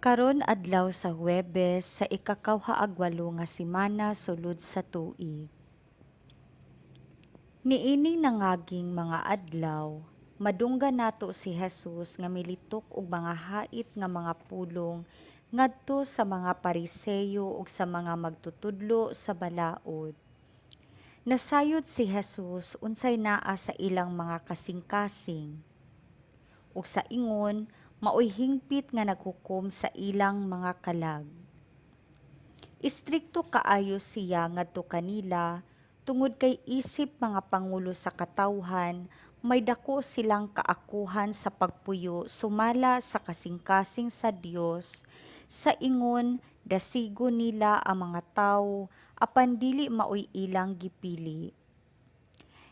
Karon adlaw sa Huwebes sa ikakawhaagwalo nga semana sulod sa tuig. Niining nangaging mga adlaw, madunggan nato si Jesus nga militok og mga hait nga mga pulong ngadto sa mga Pariseyo ug sa mga magtutudlo sa balaod. Nasayod si Jesus unsay naa sa ilang mga kasing-kasing. Ug sa ingon, maoy hingpit nga naghukom sa ilang mga kalag. Istrikto kaayo siya ngadto kanila tungod kay isip mga pangulo sa katawhan, may dako silang kaakuhan sa pagpuyo sumala sa kasing-kasing sa Dios, sa ingon dasigon nila ang mga tawo apan dili maoy ilang gipili.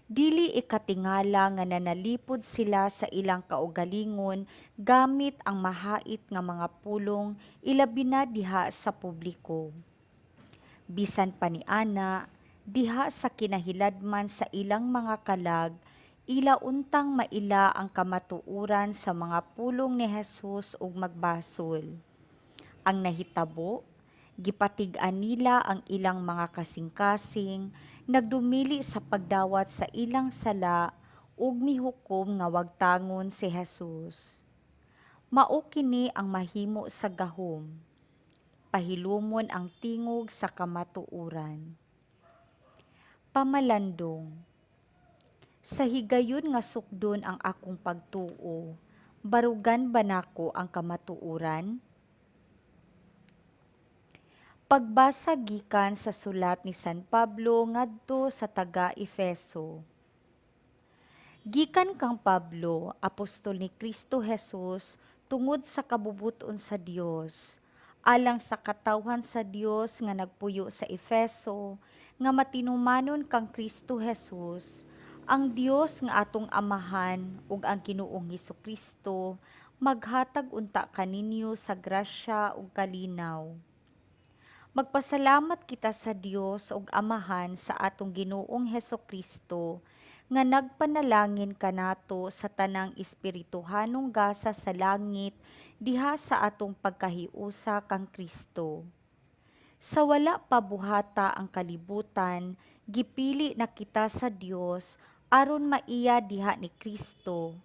Dili ikatingala nga nanalipod sila sa ilang kaugalingon gamit ang mahait nga mga pulong, ilabi na diha sa publiko. Bisan pa niana, diha sa kinahiladman sa ilang mga kalag, ila untang maila ang kamatuoran sa mga pulong ni Jesus ug magbasol. Ang nahitabo, gipatig-an nila ang ilang mga kasing-kasing, nagdumili sa pagdawat sa ilang sala ug mihukom nga wagtangon si Jesus. Mao kini ang mahimo sa gahom. Pahilumon ang tingog sa kamatuoran. Pamalandong. Sa higayon nga sukdon ang akong pagtuo, barugan ba nako ang kamatuoran? Pagbasa gikan sa sulat ni San Pablo ngadto sa taga-Efeso. Gikan kang Pablo, apostol ni Kristo Jesus, tungod sa kabubut-on sa Dios, alang sa katawhan sa Dios nga nagpuyo sa Efeso, nga matinumanon kang Kristo Jesus, ang Dios nga atong Amahan ug ang Ginoong Hesukristo maghatag unta kaninyo sa grasya ug kalinaw. Magpasalamat kita sa Dios ug Amahan sa atong Ginoong Hesukristo nga nagpanalangin kanato sa tanang espirituhanong gasa sa langit diha sa atong pagkahiusa kang Kristo. Sa wala pa buhata ang kalibutan, gipili na kita sa Dios aron maiya diha ni Kristo,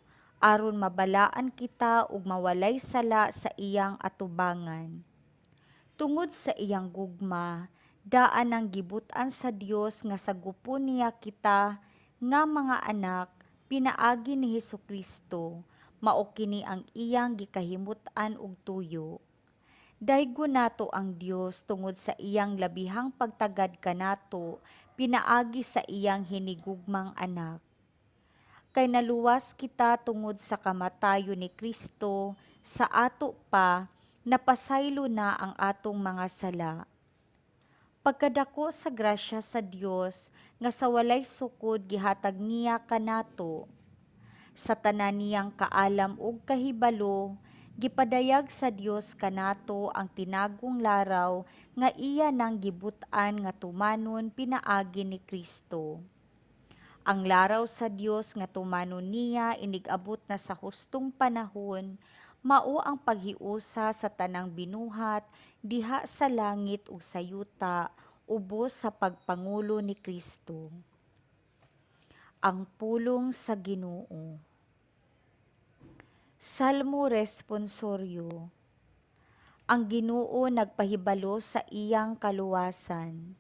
aron mabalaan kita ug mawalay sala sa iyang atubangan. Tungod sa iyang gugma, daan nang gibut-an sa Dios nga sagupon niya kita nga mga anak pinaagi ni Hesukristo, mao kini ang iyang gikahimut-an ug tuyo. Daygon nato ang Dios tungod sa iyang labihang pagtagad kanato pinaagi sa iyang hinigugmang Anak. Kay naluwas kita tungod sa kamatayon ni Kristo, sa ato pa napasaylo na ang atong mga sala. Pagkadako sa grasya sa Dios nga sa walay sukod gihatag niya kanato. Sa tanan niyang kaalam ug kahibalo, gipadayag sa Dios kanato ang tinagong laraw nga iya nang gibut-an nga tumanon pinaagi ni Kristo. Ang laraw sa Dios nga tumanon niya inig-abot na sa hustong panahon, mao ang paghiusa sa tanang binuhat diha sa langit ug sa yuta ubos sa pagpangulo ni Kristo. Ang pulong sa Ginoo. Salmo Responsoryo. Ang Ginoo nagpahibalo sa iyang kaluwasan.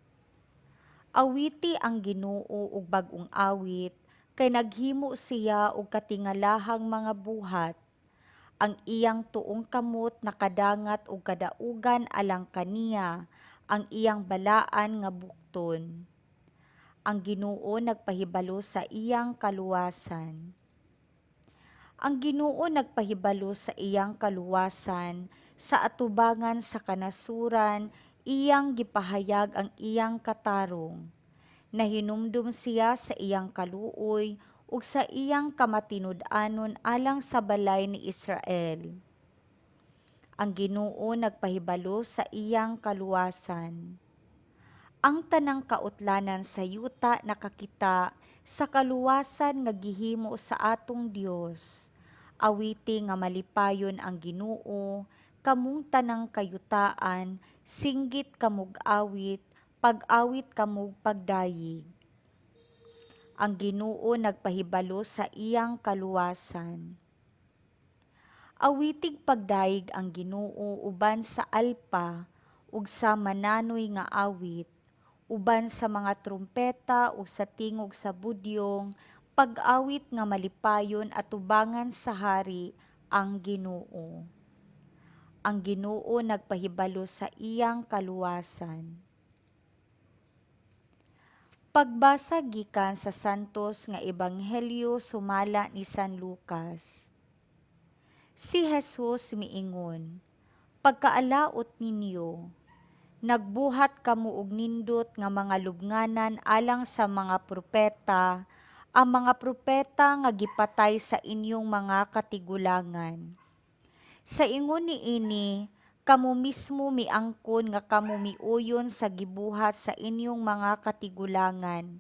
Awiti ang Ginoo og bag-ong awit kay naghimo siya og katingalahang mga buhat. Ang iyang tuong kamot nakadangat og kadaugan alang kaniya, ang iyang balaan nga bukton. Ang Ginoo nagpahibalo sa iyang kaluwasan. Ang Ginoo nagpahibalo sa iyang kaluwasan sa atubangan sa kanasuran, iyang gipahayag ang iyang katarong. Nahinumdum siya sa iyang kaluoy ug sa iyang kamatinud-anon alang sa balay ni Israel. Ang Ginoo nagpahibalo sa iyang kaluwasan. Ang tanang kautlanan sa yuta nakakita sa kaluwasan nga gihimo sa atong Dios. Awiti nga malipayon ang Ginoo, Kamong tanang kayutaan, singgit kamog awit, pag-awit kamog pagdayeg. Ang Ginoo nagpahibalo sa iyang kaluwasan. Awitig pagdayeg ang Ginoo uban sa alpa ug sa mananoy nga awit, uban sa mga trumpeta ug sa tingog sa budyong, pag-awit nga malipayon atubangan sa hari ang Ginoo. Ang Ginoo nagpahibalo sa iyang kaluwasan. Pagbasa gikan sa Santos nga Ebanghelyo sumala ni San Lucas. Si Jesus miingon, "Pagkaalaot ninyo, nagbuhat kamo og nindot nga mga lubnganan alang sa mga propeta, ang mga propeta nga gipatay sa inyong mga katigulangan. Sa ingon niini, kamo mismo miangkon nga kamo miuyon sa gibuhat sa inyong mga katigulangan,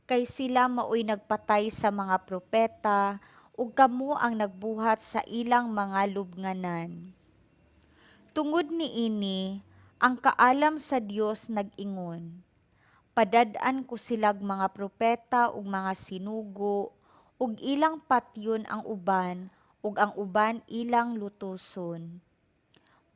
kay sila maoy nagpatay sa mga propeta ug kamo ang nagbuhat sa ilang mga lubnganan. Tungod niini, ang kaalam sa Dios nag-ingon, 'Padad-an ko silag mga propeta ug mga sinugo, ug ilang patyon ang uban ug ang uban ilang lutoson.'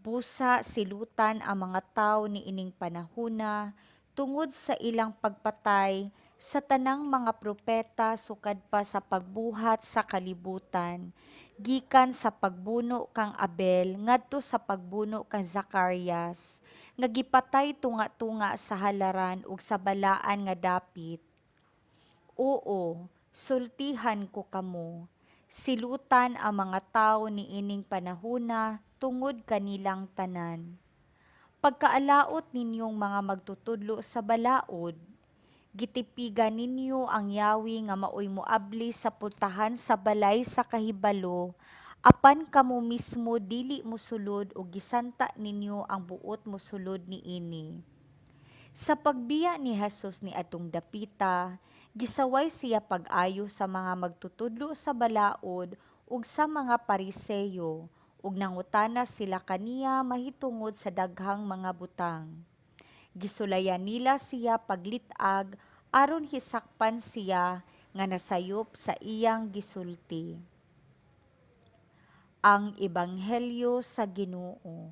Busa silutan ang mga tawo niining panahona tungod sa ilang pagpatay sa tanang mga propeta sukad pa sa pagbuhat sa kalibutan, gikan sa pagbuno kang Abel ngadto sa pagbuno kang Zacarias nga gipatay tunga-tunga sa halaran ug sa balaan nga dapit. Oo, sultihan ko kamo, silutan ang mga tawo niining panahona tungod kanilang tanan. Pagkaalaot ninyong mga magtutudlo sa balaod! Gitipigan ninyo ang yawi nga maoy moabli sa pultahan sa balay sa kahibalo, apan kamo mismo dili mosulod ug gisanta ninyo ang buot mosulod niini." Sa pagbiya ni Jesus niadtong dapita, gisaway siya pag-ayo sa mga magtutudlo sa balaod ug sa mga Pariseyo, ug nangutana sila kaniya mahitungod sa daghang mga butang. Gisulayan nila siya paglit-ag aron hisakpan siya nga nasayop sa iyang gisulti. Ang Ebanghelyo sa Ginoo.